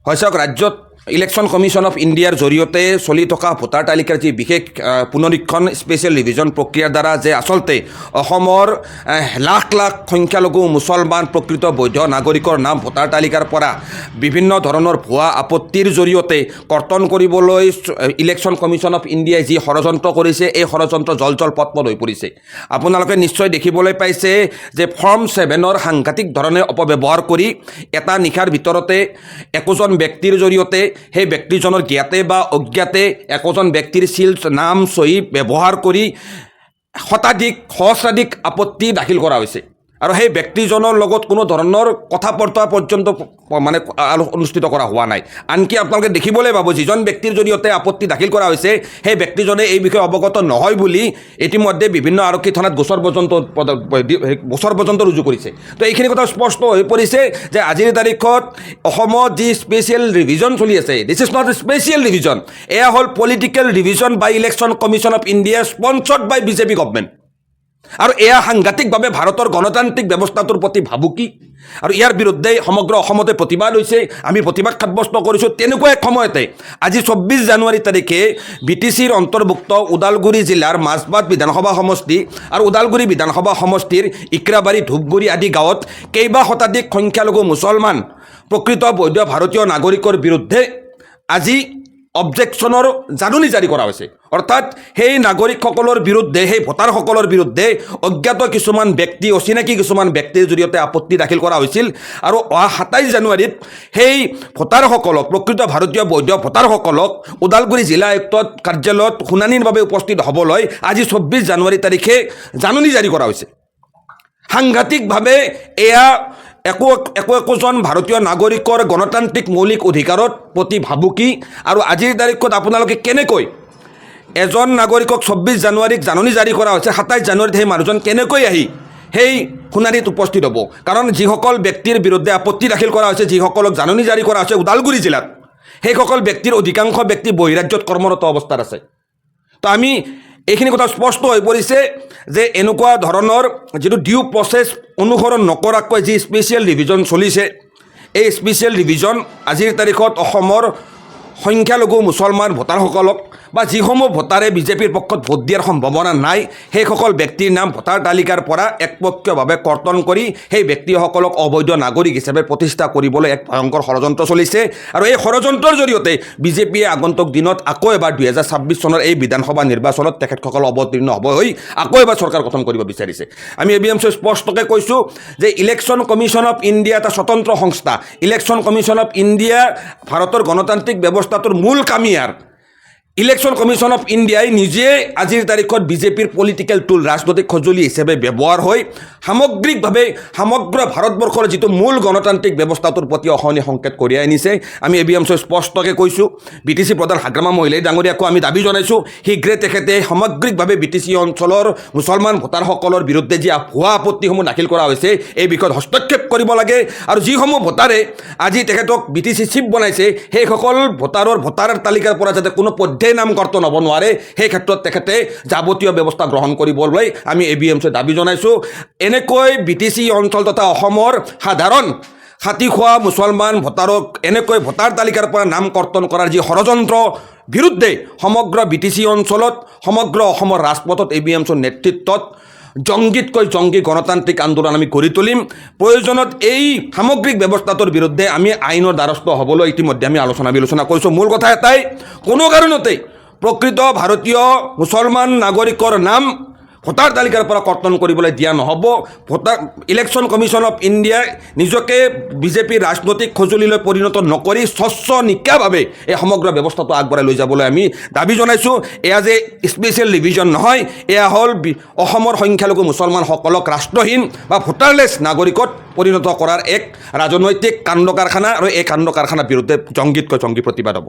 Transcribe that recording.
হয় চাওক, ৰাজ্যত ইলেকশ্যন কমিশ্যন অফ ইণ্ডিয়াৰ জৰিয়তে চলি থকা ভোটাৰ তালিকাৰ যি বিশেষ পুনৰীক্ষণ, স্পেচিয়েল ৰিভিজন প্ৰক্ৰিয়াৰ দ্বাৰা যে আচলতে অসমৰ লাখ লাখ সংখ্যালঘু মুছলমান প্ৰকৃত বৈধ নাগৰিকৰ নাম ভোটাৰ তালিকাৰ পৰা বিভিন্ন ধৰণৰ ভুৱা আপত্তিৰ জৰিয়তে কৰ্তন কৰিবলৈ ইলেকশ্যন কমিশ্যন অফ ইণ্ডিয়াই যি ষড়যন্ত্ৰ কৰিছে, এই ষড়যন্ত্ৰ জল জল পটপট হৈ পৰিছে। আপোনালোকে নিশ্চয় দেখিবলৈ পাইছে যে ফৰ্ম 7ৰ সাংঘাতিক ধৰণে অপব্যৱহাৰ কৰি এটা নিশাৰ ভিতৰতে একোজন ব্যক্তিৰ জৰিয়তে, সেই ব্যক্তিজনৰ জ্ঞাতে বা অজ্ঞাতে একোজন ব্যক্তিৰ চিল, নাম, চহী ব্যৱহাৰ কৰি শতাধিক, সহস্ৰাধিক আপত্তি দাখিল কৰা হৈছে আৰু সেই ব্যক্তিজনৰ লগত কোনো ধৰণৰ কথা বতৰা পৰ্যন্ত মানে অনুষ্ঠিত কৰা হোৱা নাই। আনকি আপোনালোকে দেখিবলৈ পাব, যিজন ব্যক্তিৰ জৰিয়তে আপত্তি দাখিল কৰা হৈছে, সেই ব্যক্তিজনে এই বিষয়ে অৱগত নহয় বুলি ইতিমধ্যে বিভিন্ন আৰক্ষী থানাত গোচৰ পৰ্যন্ত ৰুজু কৰিছে। তো এইখিনি কথা স্পষ্ট হৈ পৰিছে যে আজিৰ তাৰিখত অসমত যি স্পেচিয়েল ৰিভিজন চলি আছে, this is not special revision। এয়া হ'ল political revision by Election Commission of India, sponsored by BJP government। আৰু এয়া সাংঘাতিকভাৱে ভাৰতৰ গণতান্ত্ৰিক ব্যৱস্থাটোৰ প্ৰতি ভাবুকি আৰু ইয়াৰ বিৰুদ্ধে সমগ্ৰ অসমতে প্ৰতিবাদ হৈছে। আমি প্ৰতিবাদ সাব্যস্ত কৰিছোঁ। তেনেকুৱা এক সময়তে আজি 24 জানুৱাৰী তাৰিখে বিটিচিৰ অন্তৰ্ভুক্ত ওদালগুৰি জিলাৰ মাজবাট বিধানসভা সমষ্টি আৰু ওদালগুৰি বিধানসভা সমষ্টিৰ ইকৰাবাৰী, ধূপগুৰি আদি গাঁৱত কেইবা শতাধিক সংখ্যালঘু মুছলমান প্ৰকৃত বৈধ ভাৰতীয় নাগৰিকৰ বিৰুদ্ধে আজি অবজেকশ্যনৰ জাননী জাৰি কৰা হৈছে। অৰ্থাৎ সেই নাগৰিকসকলৰ বিৰুদ্ধে, সেই ভোটাৰসকলৰ বিৰুদ্ধে অজ্ঞাত কিছুমান ব্যক্তি, অচিনাকি কিছুমান ব্যক্তিৰ জৰিয়তে আপত্তি দাখিল কৰা হৈছিল আৰু অহা 27 জানুৱাৰীত সেই ভোটাৰসকলক, প্ৰকৃত ভাৰতীয় বৈধ ভোটাৰসকলক ওদালগুৰি জিলা আয়ুক্ত কাৰ্যালয়ত শুনানিৰ বাবে উপস্থিত হ'বলৈ আজি 24 জানুৱাৰী তাৰিখে জাননী জাৰি কৰা হৈছে। সাংঘাতিকভাৱে এয়া একো একো একোজন ভাৰতীয় নাগৰিকৰ গণতান্ত্ৰিক মৌলিক অধিকাৰত প্ৰতি ভাবুকি। আৰু আজিৰ তাৰিখত আপোনালোকে কেনেকৈ এজন নাগৰিকক, 24 জানুৱাৰীক জাননী জাৰি কৰা হৈছে, 27 জানুৱাৰীত সেই মানুহজন কেনেকৈ আহি সেই শুনানিত উপস্থিত হ'ব? কাৰণ যিসকল ব্যক্তিৰ বিৰুদ্ধে আপত্তি দাখিল কৰা হৈছে, যিসকলক জাননী জাৰি কৰা হৈছে ওদালগুৰি জিলাত, সেইসকল ব্যক্তিৰ অধিকাংশ ব্যক্তি বহিৰাজ্যত কৰ্মৰত অৱস্থাত আছে। তো আমি এইখিনি কথা স্পষ্ট হৈ পৰিছে যে এনেকুৱা ধৰণৰ যিটো ডিউ প্ৰচেছ অনুসৰণ নকৰাকৈ যি স্পেচিয়েল ৰিভিজন চলিছে, এই স্পেচিয়েল ৰিভিজন আজিৰ তাৰিখত অসমৰ সংখ্যালঘু মুছলমান ভোটাৰসকলক বা যিসমূহ ভোটাৰে বিজেপিৰ পক্ষত ভোট দিয়াৰ সম্ভাৱনা নাই, সেইসকল ব্যক্তিৰ নাম ভোটাৰ তালিকাৰ পৰা একপক্ষীয়ভাৱে কৰ্তন কৰি সেই ব্যক্তিসকলক অবৈধ নাগৰিক হিচাপে প্ৰতিষ্ঠা কৰিবলৈ এক ভয়ংকৰ ষড়যন্ত্ৰ চলিছে। আৰু এই ষড়যন্ত্ৰৰ জৰিয়তে বিজেপিয়ে আগন্তুক দিনত আকৌ এবাৰ 2026 চনৰ এই বিধানসভা নিৰ্বাচনত তেখেতসকল অৱতীৰ্ণ হ'ব হৈ আকৌ এবাৰ চৰকাৰ গঠন কৰিব বিচাৰিছে। আমি এ বি এম স্পষ্টকৈ কৈছোঁ যে ইলেকশ্যন কমিশ্যন অফ ইণ্ডিয়া এটা স্বতন্ত্ৰ সংস্থা। ইলেকশ্যন কমিশ্যন অফ ইণ্ডিয়া ভাৰতৰ গণতান্ত্ৰিক ব্যৱস্থাটোৰ মূল কামিয়াৰ। ইলেকশ্যন কমিশ্যন অফ ইণ্ডিয়াই নিজে আজিৰ তাৰিখত বিজেপিৰ পলিটিকেল টুল, ৰাজনৈতিক সঁজুলি হিচাপে ব্যৱহাৰ হৈ সামগ্ৰিকভাৱে সমগ্ৰ ভাৰতবৰ্ষৰ যিটো মূল গণতান্ত্ৰিক ব্যৱস্থাটোৰ প্ৰতি অশনি সংকেত কঢ়িয়াই আনিছে। আমি এ বি এম স্পষ্টকৈ কৈছোঁ, বিটিচি প্ৰধান হাগ্ৰামা মহিলাৰী ডাঙৰীয়াকো আমি দাবী জনাইছোঁ, শীঘ্ৰে তেখেতে সামগ্ৰিকভাৱে বিটিচি অঞ্চলৰ মুছলমান ভোটাৰসকলৰ বিৰুদ্ধে যি ভুৱা আপত্তিসমূহ দাখিল কৰা হৈছে, এই বিষয়ত হস্তক্ষেপ কৰিব লাগে। আৰু যিসমূহ ভোটাৰে আজি তেখেতক বিটিচি চিফ বনাইছে, সেইসকল ভোটাৰৰ ভোটাৰ তালিকাৰ পৰা যাতে কোনো পধ্যেই নাম কৰ্তন হ'ব নোৱাৰে, সেই ক্ষেত্ৰত তেখেতে যাৱতীয় ব্যৱস্থা গ্ৰহণ কৰিবলৈ আমি এ বি এম চিৰ দাবী জনাইছোঁ। এনেকৈ বিটিচি অঞ্চল তথা অসমৰ সাধাৰণ খাটি খোৱা মুছলমান ভোটাৰক এনেকৈ ভোটাৰ তালিকাৰ পৰা নাম কৰ্তন কৰাৰ যি ষড়যন্ত্ৰ বিৰুদ্ধে সমগ্ৰ বিটিচি অঞ্চলত, সমগ্ৰ অসমৰ ৰাজপথত এ বি এম চিৰ নেতৃত্বত জংগীতকৈ জংগী গণতান্ত্ৰিক আন্দোলন আমি গঢ়ি তুলিম। প্ৰয়োজনত এই সামগ্ৰিক ব্যৱস্থাটোৰ বিৰুদ্ধে আমি আইনৰ দ্বাৰস্থ হ'বলৈ ইতিমধ্যে আমি আলোচনা বিলোচনা কৰিছোঁ। মূল কথা এটাই, কোনো কাৰণতেই প্ৰকৃত ভাৰতীয় মুছলমান নাগৰিকৰ নাম ভোটাৰ তালিকাৰ পৰা কৰ্তন কৰিবলৈ দিয়া নহ'ব। ইলেকশ্যন কমিশ্যন অফ ইণ্ডিয়াই নিজকে বিজেপিৰ ৰাজনৈতিক সঁজুলিলৈ পৰিণত নকৰি স্বচ্ছ নিকাভাৱে এই সমগ্ৰ ব্যৱস্থাটো আগবঢ়াই লৈ যাবলৈ আমি দাবী জনাইছোঁ। এয়া যে স্পেচিয়েল ৰিভিজন নহয়, এয়া হ'ল অসমৰ সংখ্যালঘু মুছলমানসকলক ৰাষ্ট্ৰহীন বা ভোটাৰলেছ নাগৰিকত পৰিণত কৰাৰ এক ৰাজনৈতিক কাণ্ড কাৰখানা আৰু এই কাণ্ড কাৰখানাৰ বিৰুদ্ধে জংগীতকৈ জংগী প্ৰতিবাদ হ'ব।